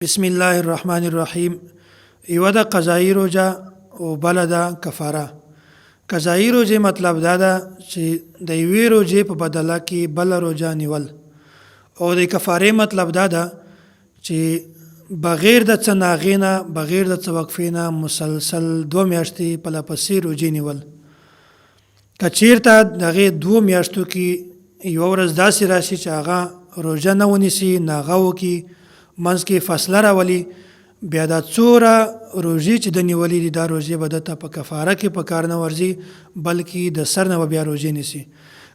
بسم الله الرحمن الرحیم. یوه ده قضایی روژه او بله ده کفاره. قضایی روژې مطلب دا ده چې د یوې روژې په بدله کې بله روژه نیول، او د کفارې مطلب دا ده چې بغیر د څه ناغې نه، بغیر د څه وقفې نه مسلسل 2 میاشتې پله پسې روژې نیول. که چیرته دغې 2 میاشتو کې یوه ورځ داسې راشي چې هغه روژه نه ونیسي، ناغه وکړي، منځ کې فاصله راولي، بیا دا څوره روژې چې ده نیولې دي، دا روژې به ده ته په کفاره کې په کار نه ورځي، بلکې د سر نه به بیا روژې نیسي.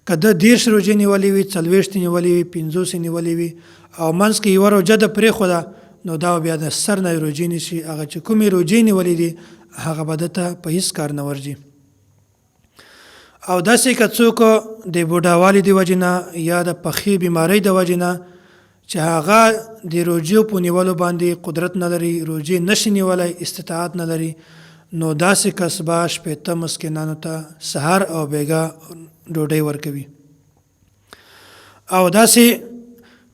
که ده 30 روژې نیولې وي، 40 نیولې وي، 50 نیولې وي، او منځ کې یوه روژه ده پرېښوده، نو دا به بیا د سر نه روژې نیسي. هغه چې کومې روژې نیولې دي هغه به ده ته په هیڅ کار نه ورځي. او داسې که څوک د بوډاوالي د وجې نه یا د پخې بیمارۍ د وجې نه چې هغه د روژو په نیولو باندې قدرت نه لري، روژې نشي نیولی، استطاعت نه لري، نو داسې کس به 60 مسکینانو ته سهار او بیګا ډوډۍ ورکوي. او داسې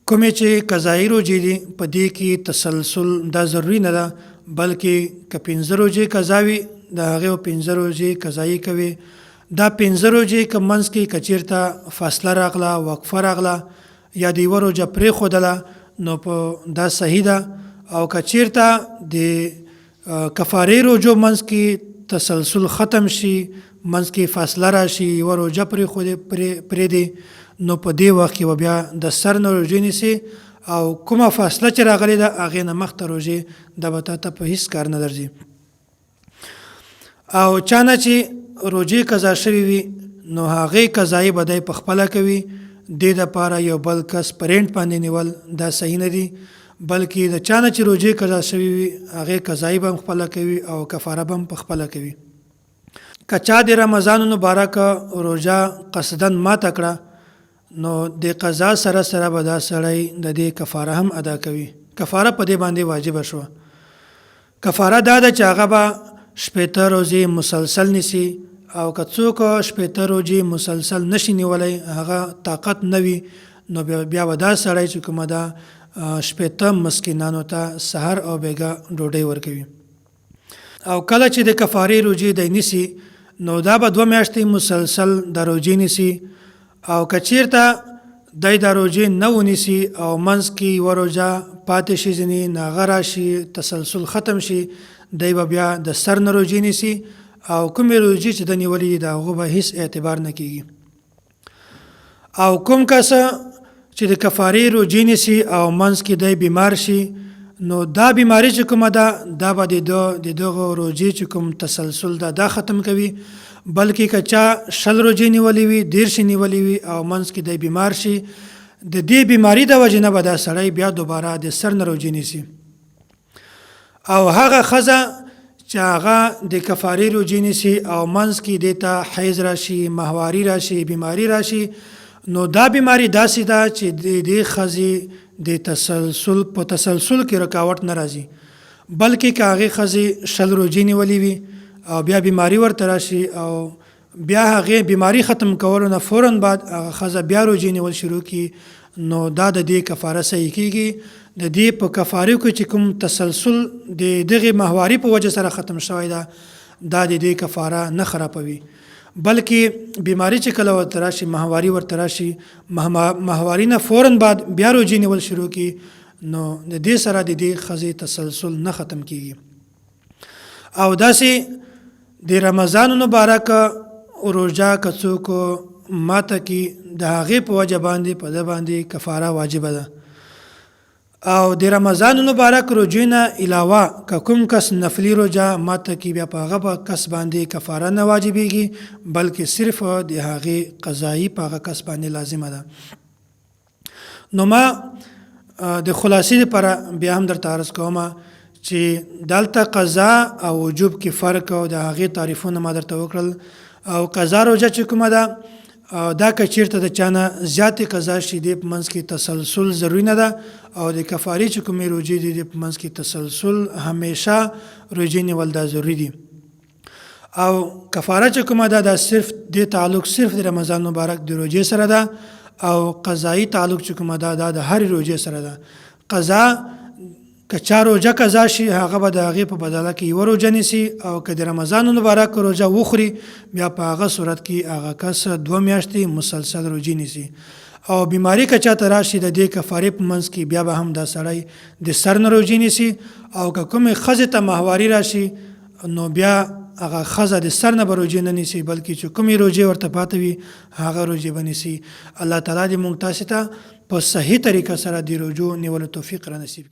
کومې چې قضایي روژې دي، په دې کې تسلسل دا ضروري نه ده، بلکې که 5 روژې قضا وي د هغې او 5 روژې قضایي کوي. دا 5 روژې که منځ کې که چېرته فاصله راغله، وقفه راغله، یا د یوه روژه پرېښودله، نو په دا صحیح ده. او که چېرته د کفارې روژو منځ کې تسلسل ختم شي، منځ کې فاصله راشي، یوه روژه پرېښودې پرېږدې، نو په دې وخت کې به بیا د سر نه روژې نیسي، او کومه فاصله چې راغلې ده هغې نه مخته روژې دا به تا ته په هیڅ کار نه درځي. او چا نه چې روژې قضا شوي وي، نو هغې قضایي به دی په خپله کوي. دې دپاره یو بل کس په رینټ باندې نیول دا صحیح نه دي، بلکې د چا نه چې روژې قضا شوي وي هغې قضایي به هم خپله کوي او کفاره به هم په خپله کوي. که چا د رمضان مبارک روژه قصداً ماته کړه، نو د قضا سره سره به دا سړی د دې کفاره هم ادا کوي. کفاره په دې باندې واجبه شوه. کفاره دا ده چې هغه به 60 روزې مسلسل نیسي، او که څوک 60 روزې مسلسل نشي نیولی، هغه طاقت نه وي، نو بیا به دا سړی چې کومه ده 60 مسکینانو ته سهار او بیګا ډوډۍ ورکوي. او کله چې د کفارې روژې دی نیسي، نو دا به 2 میاشتې مسلسل د روژې نیسي. او که چیرته دی د روژې نه ونیسي او منځ کې یوه روژه پاتې شي، ځینې ناغه راشي، تسلسل ختم شي، دی به بیا د سر نه روژې نیسي، او کومې روژې چې ده نیولې دي د هغو به هیڅ اعتبار نه کیږي. او کوم کس چې د کفارې روژې نیسي او منځ کې دی بیمار شي، نو دا بیماری چې کومه ده دا به د ده د دغو روژې چې کوم تسلسل ده دا ختم کوي، بلکې که چا 20 روژې نیولې وي، 30 نیولې وي، او منځ کې دی بیمار شي، د دې بیماری د وجې نه به دا سړی بیا دوباره د سر نه روژې نیسي. او هغه ښځه چې هغه د کفارې روژې نیسي او منځ کې دې ته حیض راشي، ماهواري راشي، بیماری راشي، نو دا بیماری داسې ده چې د دې ښځې د تسلسل په تسلسل کې رکاوټ نه راځي، بلکې که هغې ښځې 20 روژې نیولې وي او بیا بیماری ورته راشي، او بیا هغې بیماری ختم کولو نه فوراً بعد هغه ښځه بیا روژې نیول شروع کړي، نو دا د دې کفاره صحیح کیږي. د دې په کفارې کې چې کوم تسلسل د دغې ماهواري په وجه سره ختم شوی ده، دا د دې کفاره نه خرابوي، بلکې بیماری چې کله ورته راشي، ماهواري ورته راشي، ماهواري نه فوراً بعد بیا روژې نیول شروع کړي، نو د دې سره د دې ښځې تسلسل نه ختم کیږي. او داسې د رمضان مبارک روژه که څوک ماته کړي، د هغې په وجه باندې په ده باندې کفاره واجبه ده. او د رمضان مبارک روژې نه علاوه که کوم کس نفلي روژه ماته کړي، بیا په هغه په کس باندې کفاره نه واجبېږي، بلکې صرف د هغې قضایي په هغه کس باندې لازمه ده. نو ما د خلاصې لپاره بیا هم درته عرض کوم چې دلته قضا او وجوب کې فرق او د هغې تعریفونه ما درته وکړل. او قضا روژه چې کومه ده، دا که چیرته د چا نه زیاتې قضا شي، دې په منځ کې تسلسل ضروري نه ده، او د کفارې چې کومې روژې دي، دې په منځ کې تسلسل همیشه روژې نیول دا ضروري دي. او کفاره چې کومه ده، دا صرف د تعلق صرف د رمضان مبارک د روژې سره ده، او قضایي تعلق چې کومه ده دا د هرې روژې سره ده. قضا که چا روژه قضا شي هغه به د هغې په بدله کې یوه روژه نیسي، او که د رمضان المبارک روژه وخوري بیا په هغه صورت کې هغه کس 2 میاشتې مسلسل روژې نیسي. او بیماری که چاته راشي د دې کفارې په منځ کې بیا به هم دا سړی د سر نه روژې نیسي. او که کومې ښځې ته ماهواري راشي نو بیا هغه ښځه د سر نه به روژې نه نیسي، بلکې چې کومې روژې ورته پاته وي هغه روژې به نیسي. الله تعالی دې موږ تاسې ته په صحیح طریقه سره د روژو نیولو توفیق را نصیب کړي.